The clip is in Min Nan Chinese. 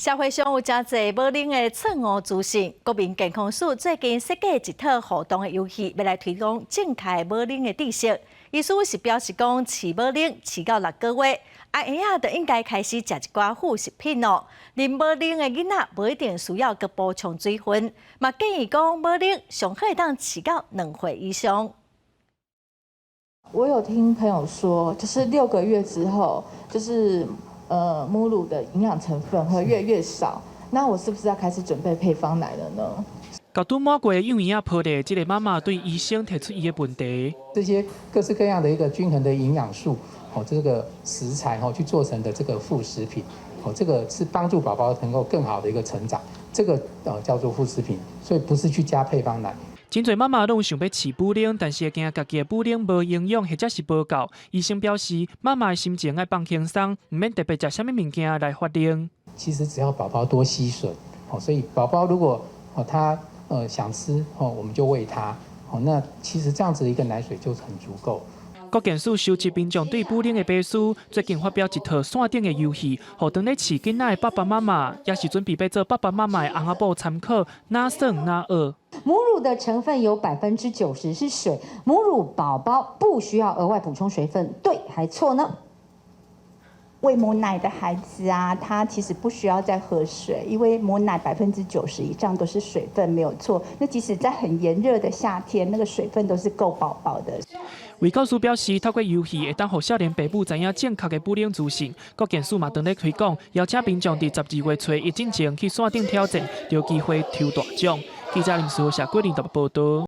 社會上有誠濟母奶的錯誤資訊，國民健康署最近設計一套互動的遊戲，欲來推廣正確母奶的知識。醫師是表示講，飼母奶飼到6個月，啊嬰仔就應該開始食一寡副食品咯。啉母奶的囡仔無一定需要閣補充水分，嘛建議講母奶上好會當飼到2歲以上。我有聽朋友說，就是6個月之後，就是母乳的營養成分會越來越少，那我是不是要開始準備配方奶了呢？𠢕拄滿月幼嬰仔抱咧，這個媽媽對醫生提出伊的問題。這些各式各樣的一個均衡的營養素，哦，這個食材哦去做成的這個副食品，哦，這個是幫助寶寶能夠更好的一個成長，這個叫做副食品，所以不是去加配方奶。真濟媽媽攏想欲飼母奶，但是會驚家己的母奶無營養或者是無夠。醫生表示，媽媽的心情愛放輕鬆，毋免特別食啥物物件來發奶。其實只要寶寶多吸吮，哦，所以寶寶如果哦他想吃哦，我們就餵他，哦，那其實這樣子一個奶水就很足夠。國健署收集民眾對母奶的迷思，最近發表一套線頂的遊戲，予當咧飼囡仔的爸爸媽媽，抑是準備欲做爸爸媽媽的翁仔某參考，哪算哪學。母乳的成分有90%是水，母乳寶寶不需要額外補充水分，對還錯呢？餵母奶的孩子啊，他其實不需要再喝水，因為母奶90%以上都是水分，沒有錯。那即使在很炎熱的夏天，那個水分都是夠寶寶的。衛教署表示，透過遊戲會當予少年爸母知影正確的母奶資訊。國健署嘛當咧推廣，邀請民眾佇12月初一進前去線頂挑戰，就有機會抽大獎。記者林書謝桂林報導。